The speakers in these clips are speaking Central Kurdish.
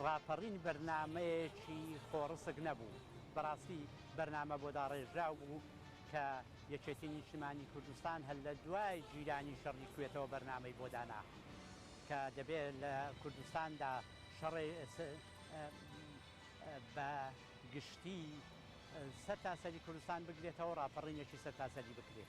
ڕاپەڕین بەرنامەیەکی خۆڕسک نەبوو، بەڕاستی بەرنامە بۆ داڕێژراو بوو کە یەکێتی نیشتمانی کوردستان هەر لە دوای گیرانی شەڕی کوێتەوە بەرنامەی بۆ دانا کە دەبێ لە کوردستاندا شەڕێ بە گشتی سەرتاسەری کوردستان بگرێتەوە ڕاپەڕینێکی سەرتاسەری بکرێ.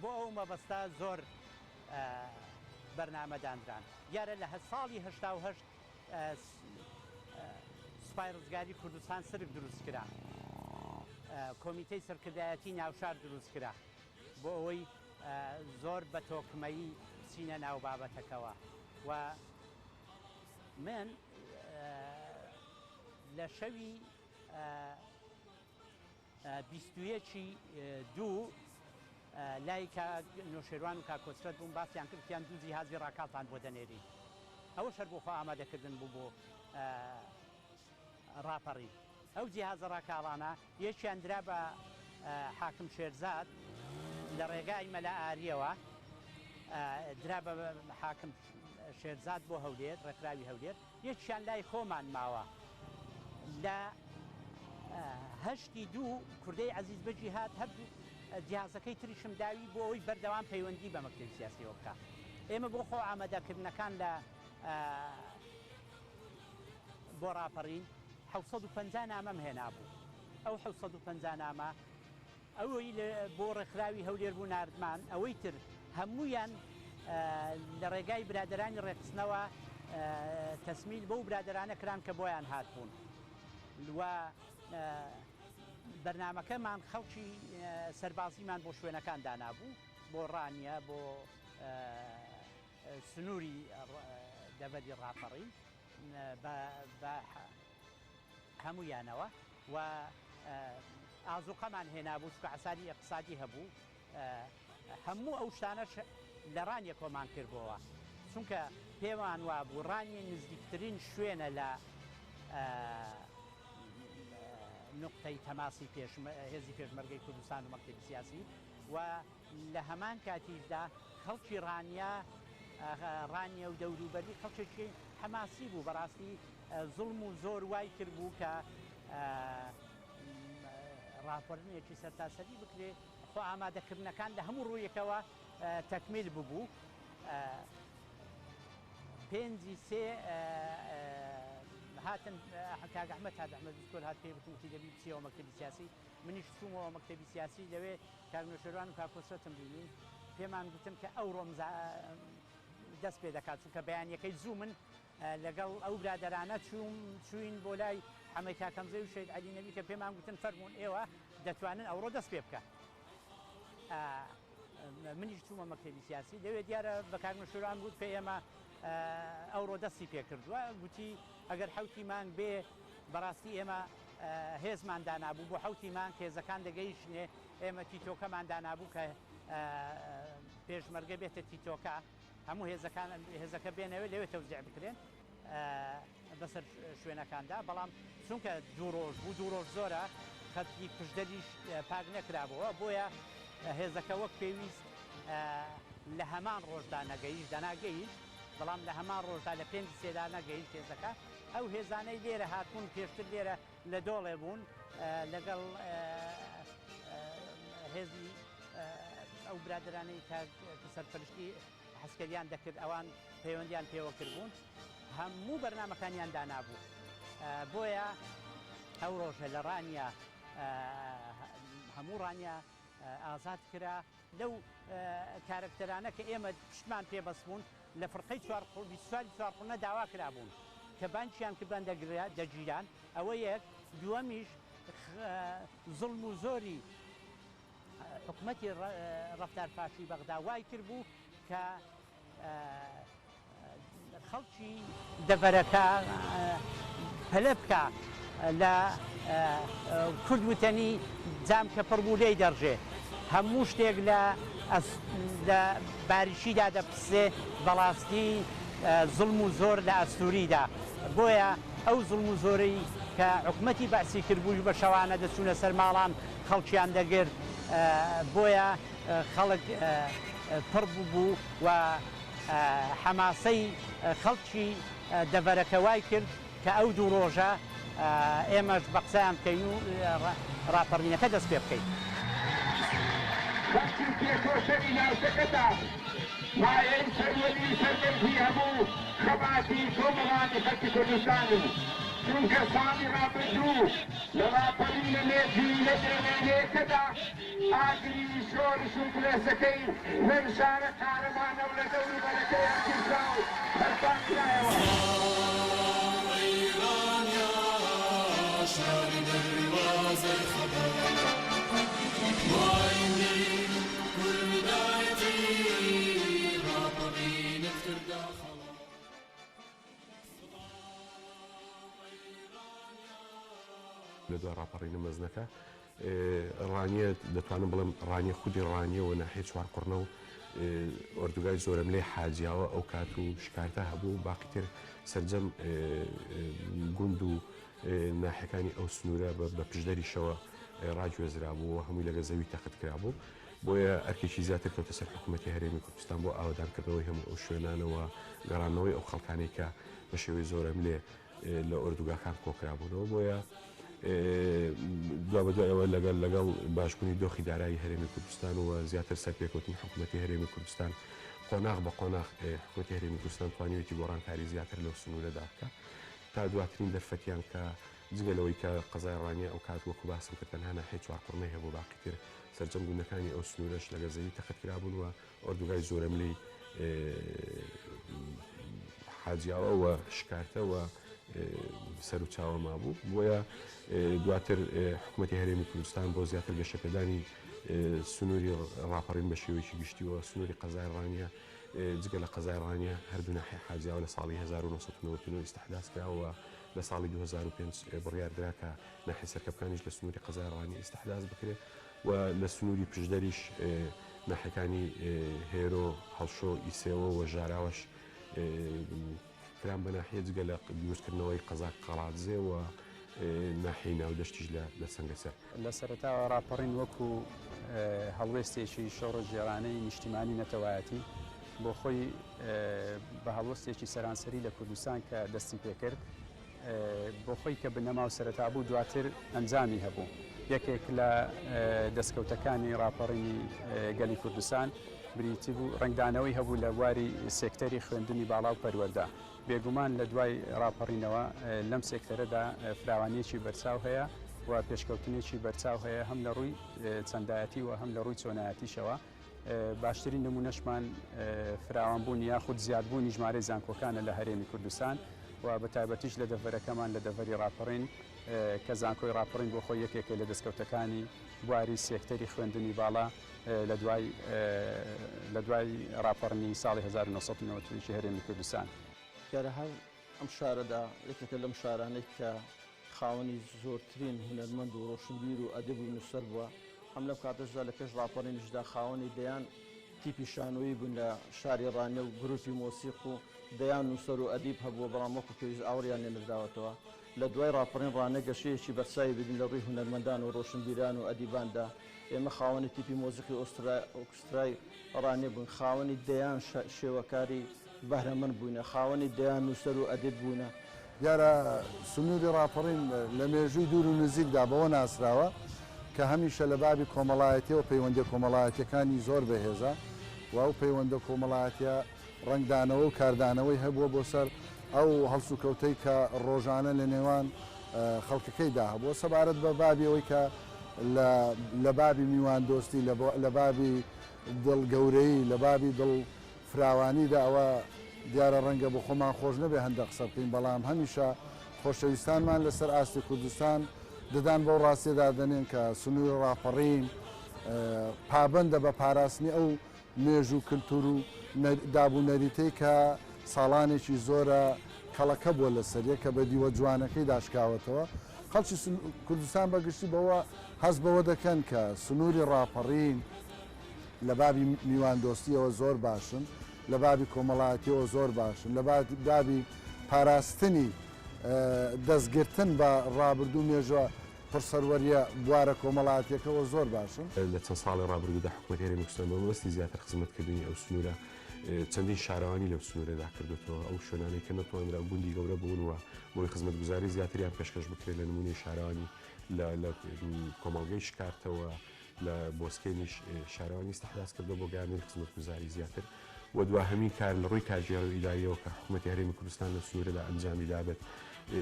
بۆ ئەو مەبەستە زۆر بەرنامە دانران. دیارە لە ساڵی 88 سوپای ڕزگاری کوردستان سرک دروست کرا، کۆمیتەی سەرکردایەتی ناوشار دروست کرا بۆ ئەوەی زۆر بە تۆکمەیی بچینە ناو بابەتەکەوە و من لە شەوی 21 ی دوو لای کاک نۆشێروان و کاک کۆسرەت بووم باسیان کرد وتیان دوو جیهازی ڕاکاڵتان بۆ دەنێرین ئەوەش هەر بۆ خۆ ئامادەکردن بوو بۆ ڕاپەڕین ئەو جیهازە ڕاکاڵانە یەکیان درا بە حاکم شێرزاد لە ڕێگای مەلا ئاریەوە درا بە حاکم شێرزاد بۆ هەولێر ڕێکخراوی هەولێر یەکیان لای خۆمان ماوە لە هەشتی دوو کوردەی عەزیز بەگی هات هەردوو جیهازەکەی تریشم داوی بۆ ئەوەی بەردەوام پەیوەندی بە مەکتەبی سیاسیەوە بکا. ئێمە بۆ خۆ ئامادەکردنەکان لە بۆ ڕاپەڕین 750 نامەم هێنابوو. ئەو 750 نامە ئەوەی بۆ ڕێکخراوی هەولێر بوو ناردمان، ئەوەی تر هەموویان لە ڕێگای برادەرانی ڕێکخستنەوە تەسمیل بەو برادەرانە کران کە بۆیان هاتبوون و بەرنامەکەمان خەڵکی سەربازیمان بۆ شوێنەکان دانابوو، بۆ ڕانیە، بۆ سنووری دەڤەری ڕاپەڕین بە هەموویانەوە و ئازوقەمان هێنابوو چونکە عەساری ئیقتسادی هەبوو هەموو ئەو شتانەش لە ڕانیە کۆمان کردبۆوە چونکە پێمان وابوو ڕانیە نزیکترین شوێنە لە نوقتەی تەماسی هێزی پێشمەرگەی کوردستان و مەکتەبی سیاسی و لە هەمان کاتیشدا خەڵکی ڕانیە ڕانیە و دەوروبەری خەڵکێکی حەماسی بوو بەڕاستی زوڵم و زۆر وای کردبوو کە ڕاپەرینێکی سەرتاسەری بکرێ، خۆ ئامادەکردنەکان لە هەموو ڕوویەکەوە تەکمیل ببوو. پێنجی سێ هاتن کاک ئەحمەد هات، ئەحمەد بسکۆل هات پێی وتم وتی دەبی بچیەوە مەکتەبی سیاسی، منیش چوومەوە مەکتەبی سیاسی لەوێ کاک نەوشێروان و کاک کۆسرەتم بینین پێمان گوتن کە ئەوڕۆ دەست پێ دەکات چونکە بەیانیەکەی زوو من لەگەڵ ئەو برادەرانە چووم چووین بۆ لای حەمەی کاک هەمزەی و شەهید عەلی نەبی کە پێمان گوتن فەرموون ئێوە دەتوانن ئەوڕۆ دەست پێ بکەن. منیش چوومە مەکتەبی سیاسی لەوێ دیارە بە کاک نەوشیروان گوت کە ئێمە ئەوڕۆ دەستی پێ کردووە گوتی ئەگەر حەوتی مانگ بێ بەڕاستی ئێمە هێزمان دانابوو بۆ حەوتی مانگ هێزەکان دەگەیشتنێ ئێمە تیتۆکەمان دانابوو کە پێشمەرگە بێتە تیتۆکە هەموو هێزەکان هێزەکە بێنەوێ لەوێ تەوزیع بکرێن بەسەر شوێنەکاندا بەڵام چونکە دوو ڕۆژ بوو دوو ڕۆژ زۆرە خەتی پشدەریش پاک نەکرابەوە بۆیە هێزەکە وەک پێویست لە هەمان ڕۆژدا نەگەیشت دەنا گەیشت بەڵام لە هەمان ڕۆژدا لە پێنج سێدا نەگەیشت هێزەکە ئەو هێزانەی لێرە هاتبوون پێشتر لێرە لە دۆڵێ بوون لەگەڵ هێزی ئەو برادەرانەی کە سەرپەرشتی عەسکەریان دەکرد ئەوان پەیوەندیان پێوە کردبوون هەموو بەرنامەکانیان دانابوو بۆیە ئەو ڕۆژە لە ڕانیە هەموو ڕانیە ئازاد کرا لەو کارەکتەرانە کە ئێمە پشتمان پێ بەستبوون لە فرقەی چوار 24 چوارقوڕنە داوا کرابوون کە بانکیان کردبان دەگیران ئەوە یەک دووەمیش زوڵم و زۆری حکومەتی ڕەفتار فاشی بەغدا وای کردبوو کە خەڵکی دەڤەرەکە پەلە بکا لە کورد وتەنی جام کە پڕ بوو لێی دەڕژێ هەموو شتێک لە لە باریکیدا دەپسێ بەڕاستی زوڵم و زۆر لە ئەستووریدا بۆیە ئەو زوڵم و زۆرەی کە حکومەتی بەعسی کردبووی بە شەوانە دەچوونە سەر ماڵان خەڵکیان دەگرت بۆیە خەڵک پڕ ببوو و حەماسەی خەڵکی دەڤەرەکە وای کرد. کە ئەو دوو ڕۆژە ئێمەش بە قسەیان بکەین و ڕاپەڕینەکە دەست پێ بکەین. خەڵکی تێکۆشەری ناوچەکەتان پایەی سەروەری و سەربەرزی هەموو خەباتی کۆمەڵانی خەڵکی کوردستانن، چونکە ساڵی ڕابردوو لە ڕاپەڕینە مێژووییە بێوێنەیەکەدا ئاگری شۆرش و بڵێسەکەی لەم شارە قارەمانە و لە دەوروبەرەکەی هەڵگیرسا و بەرپا کرایەوە. لە دوای ڕاپەڕینە مەزنەکە ڕانیە دەتوانم بڵێم ڕانیە خودی ڕانیە و ناحیە چوارقوڕنە و ئۆردوگای زۆرەملێی حاجیاوە ئەو کات و شکارتە هەبوو باقی تر سەرجەم گوند و ناحیەکانی ئەو سنوورە بە پشدەریشەوە ڕاگوێزرابوو و هەمووی لەگە زەوی تەخت کرابوو بۆیە ئەرکێکی زیاتر کەوتە سەر حکوومەتی هەرێمی کوردستان بۆ ئاوەدانکردنەوەی هەموو ئەو شوێنانەوە گەڕانەوەی ئەو خەڵکانەی کە بە شێوەی زۆرەملێ لە ئۆردوگاکان کۆکرابوونەوە بۆیە دوابەدوای ئەوە لەگەڵ لەگەڵ باشبوونی دۆخی دارایی هەرێمی کوردستان و زیاتر سەرپێکەوتنی حکوومەتی هەرێمی کوردستان قۆناغ بە قۆناغ حکوومەتی هەرێمی کوردستان توانیویەتی گۆڕانکاری زیاتر لەو سنوورەدا بکا تا دواترین دەرفەتیان کە جگە لەوەی کە قەزای ڕانیە ئەو کات وەکو باسم کرد تەنها ناحیەی چوارقوڕنەی هەبوو باقی تر سەرجەم گوندەکانی ئەو سنوورەش لەگەڵ زەوی تەخت کرابوون و ئۆردوگای زۆرەملێی حاجیاوە و شکارتە و سەروچاوە مابوو بۆیە دواتر حکوومەتی هەرێمی کوردستان بۆ زیاتر گەشەپێدانی سنووری ڕاپەڕین بە شێوەیەکی گشتیوە سنووری قەزای ڕانیە جگە لە قەزای ڕانیە هەردوو ناحیە حاجیاوە لە ساڵی 1999 ئیستحداث کراوە لە ساڵی 2005 بڕیاردرا کە ناحیە سەرکەپکانیش لە سنووری قەزای ڕانیە ئیستحداث بکرێت و لە سنووری پشدەریش ناحیەکانی هێرۆ، هەڵشۆ، ئیسێوە و ژاراوەش کران بە ناحیە جگە لە دروستکردنەوەی قەزا قەڵادزێ و ناحیەی ناودەشتیش لە سەنگەسەر. لە سەرەتاوە ڕاپەڕین وەکو هەڵوێستێکی شۆڕشگێڕانەی نیشتیمانی نەتەوایەتی بۆ خۆی بە هەڵوەستێکی سەرانسەری لە کوردستان کە دەستی پێکرد، بۆ خۆی کە بنەما و سەرەتا بوو دواتر ئەنجامی هەبوو. یەکێک لە دەستکەوتەکانی ڕاپەڕینی گەلی کوردستان بریتی بوو ڕەنگدانەوەی هەبوو لە بواری سێکتەری خوێندنی باڵا و پەروەردە. بێگومان لە دوای ڕاپەڕینەوە لەم سێکتەرەدا فراوانییەکی بەرچاو هەیە و پێشکەوتنێکی بەرچاو هەیە هەم لە ڕووی چەندایەتی و هەم لە ڕووی چۆنایەتیشەوە. باشترین نمونەشمان فراوانبوون یاخود زیادبوونی ژمارەی زانکۆکانە لە هەرێمی کوردستان و بە تایبەتیش لە دەڤەرەکەمان لە دەڤەری ڕاپەڕین کە زانکۆی ڕاپەڕین بۆ خۆی یەکێکە لە دەستکەوتەکانی بواری سێکتەری خوێندنی باڵا لە دوای لە دوای ڕاپەڕنی ساڵی 1991 هەرێمی کوردستان. دیارە هەر ئەم شارەدا یەکێکە لەم شارانەی کە خاوەنی زۆرترین هونەرمەند و ڕۆشنبیر و ئەدیب و نووسەر بووە، هەم لەم کاتەشدا لە پێش ڕاپەڕینیشدا خاوەنی دەیان تیپی شانۆیی بوون لە شاری ڕانیە و گروپی مۆسیق و دەیان نووسەر و ئەدیب هەبووە، بەڵام وەکو پێویست ئاوڕیان لێ نەدراوەتەوە. لە دوای ڕاپەڕین ڕانیە گەشەیەکی بەرچاوی بینی لە ڕووی هونەرمەندان و ڕۆشنبیران و ئەدیباندا. ئێمە خاوەنی تیپی مۆزیقی ئۆرکسترای ڕانیە بووین، خاوەنی دەیان شێوەکاری بەهرەمەند بووینە، خاوەنی دەیان نووسەر و ئەدیب بووینە. دیارە سنووری ڕاپەڕین لە مێژووی دوور و نزیکدا بەوە ناسراوە کە هەمیشە لە بابی کۆمەڵایەتیەوە پەیوەندیە کۆمەڵایەتیەکانی زۆر بەهێزە و ئەو پەیوەندە کۆمەڵایەتیە ڕەنگدانەوە و کاردانەوەی هەبووە بۆ سەر ئەو هەڵسوکەوتەی کە ڕۆژانە لە نێوان خەڵکەکەیدا هەبووە سەبارەت بە بابی ئەوەی کە لە بابی میواندۆستی لە بابی دڵ گەورەیی لە بابی دڵ فراوانیدا ئەوە دیارە ڕەنگە بۆ خۆمان خۆش نەبێ هەندە قسە بکەین بەڵام هەمیشە خۆشەویستانمان لەسەر ئاستی کوردستان ددان بەو ڕاستیەدا دەنێن کە سنووری ڕاپەڕین پابەندە بە پاراستنی ئەو مێژوو کلتور و داب و نەریتەی کە ساڵانێکی زۆرە کەڵەکە بووە لەسەریە کە بە دیوە جوانەکەی داشکاوەتەوە خەڵکی کوردستان بەگشتی بەوە هەست بەوە دەکەن کە سنووری ڕاپەڕین لە بابی میواندۆستییەوە زۆر باشن، لە بابی کۆمەڵایەتییەوە زۆر باشن، لە بابی پاراستنی دەستگرتن بە ڕابردوو و مێژووە پڕسەروەرییە بوارە کۆمەڵایەتییەکەوە زۆر باشن. لە چەند ساڵی ڕابردوودا حکومەتی هەرێمی کوردستان بە مەبەستی زیاتر خزمەتکردنی ئەو سنوورە. چەندین شارەوانی لەو سنوورەدا کردوێتەوە، ئەو شوێنانەی کە نەتوانرا گوندی گەورە بوون و بۆی خزمەتگوزاری زیاتریان پێشکەش بکرێت، لە نمونەی شارەوانی لە کۆمەڵگەی شکارتەوە لە بۆسکێنیش شارەوانی ئیستحداس کردووە بۆ گەیاندنی خزمەتگوزاری زیاتر. و دواهەمین کار لە ڕووی کارگێڕی و ئیدارییەوە کە حکوومەتی هەرێمی کوردستان لەو سنوورەدا ئەنجامی دابێت،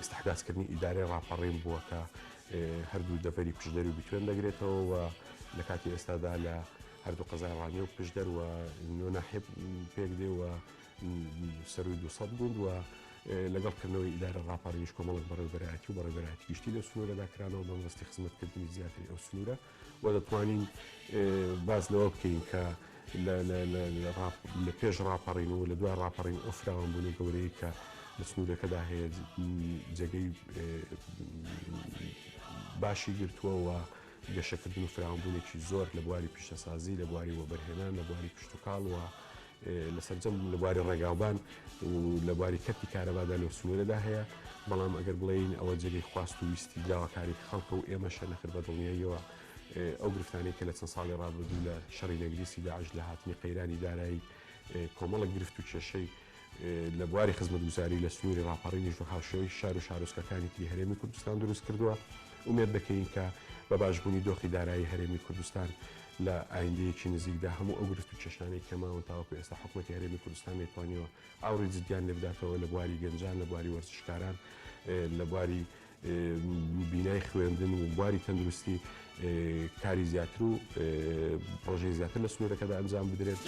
ئیستحداسکردنی ئیدارەی ڕاپەڕین بووە کە هەردوو دەڤەری پشدەر و بیتوێن دەگرێتەوە و لە کاتی ئێستادا لە هەردوو قەزای ڕانیە و پشدەر و نۆ ناحیە پێک دێ و سەرووی 200 گوند و لەگەڵ کردنەوەی ئیدارە ڕاپەڕینیش کۆمەڵێک بەڕێوەبەرایەتی و بەڕێوەبەرایەتی گشتی لەو سنوورەدا کرانەوە بە مەبەستی خزمەتکردنی زیاتری ئەو سنوورە و دەتوانین باس لەوە بکەین کە لە پێش ڕاپەڕین و لە دوای ڕاپەڕین ئەو فراوانبوونە گەورەی کە لە سنوورەکەدا هەیە جێگەی باشی گرتووە و گەشەکردن و فراوانبوونێکی زۆر لە بواری پیشەسازی، لە بواری وەبەرهێنان، لە بواری کشتوکاڵ و لە سەرجەم لە بواری ڕێگاوبان و لە بواری کەرتی کارەبادا لەو سنوورەدا هەیە. بەڵام ئەگەر بڵێین ئەوە جێگەی خواست و ویستی داواکاری خەڵکە و ئێمەشە، نەخێر بە دڵنیاییەوە ئەو گرفتانەی کە لە چەند ساڵی ڕابردوو لە شەڕی نەگریسی داعش، لە هاتنی قەیرانی دارایی، کۆمەڵێک گرفت و کێشەی لە بواری خزمەتگوزاری لە سنووری ڕاپەڕینیش و هاوشێوەی شار و شارۆچکەکانی تری هەرێمی کوردستان دروست کردووە. ئومێد دەکەین کە بە باشبوونی دۆخی دارایی هەرێمی کوردستان لە ئایندەیەکی نزیکدا هەموو ئەو گرفت و کێشانەی کە ماون تاوەکو ئێستا حکومەتی هەرێمی کوردستان نەیتوانیوە ئاوڕی جدیان لێ بداتەوە لە بواری گەنجان، لە بواری وەرزشکاران، لە بواری بینای خوێندن و بواری تەندروستی کاری زیاتر و پڕۆژەی زیاتر لە سنوورەکەدا ئەنجام بدرێت.